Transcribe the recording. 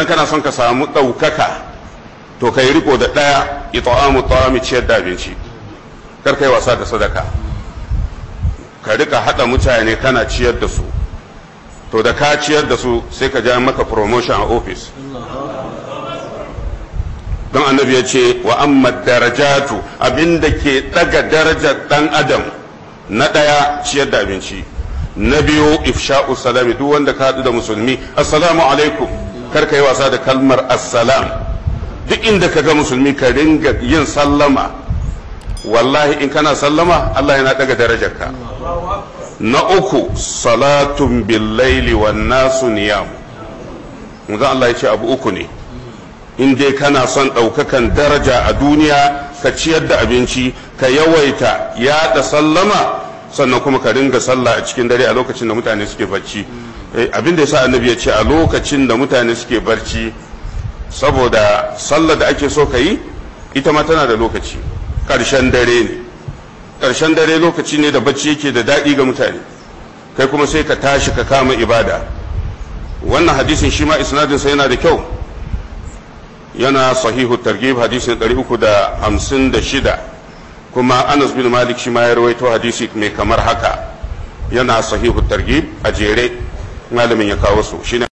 Kana son ka samu ɗaukaka, to ka yi riko da ɗaya, ita'amu ta'ami, ciyar da abinci. Kar kai wasa da sadaka, ka rika haɗa mutane kana ciyar da su. To da ka ciyar da su, sai ka ja maka promotion a office. Don Annabi ya ce wa amma darajatu, abinda ke ɗaga darajar ɗan adam, na ɗaya ciyar da abinci, na biyu ifsha'u salami. Duk wanda ka haɗu da musulmi, "Assalamu alaikum." Kar ka yi wasa da kalmar assalam. Duk inda ka ga musulmi, ka ringa yin sallama. Wallahi in kana sallama, Allah yana daga darajarka. Na uku, salatun billaili wan nasu niyam. Manzon Allah ya ce abu uku ne in dai kana son ɗaukakan daraja a duniya: ka ciyar da abinci, ka yawaita yaɗa sallama, sannan kuma ka ringa sallah a cikin dare a lokacin da mutane suke bacci. Abin da yasa Annabi ya ce a lokacin da mutane suke barci, saboda sallah da ake so ka yi ita ma tana da lokaci, ƙarshen dare ne. Ƙarshen dare lokaci ne da bacci yake da daɗi ga mutane, kai kuma sai ka tashi ka kama ibada. Wannan hadisin shi ma isnadinsa yana da kyau, yana Sahihu Targhib, hadisin 356. Kuma Anas bin Malik shi ma ya rawaito hadisi mai kamar haka, yana Sahihu Targhib. A jere malamin ya kawo su shine.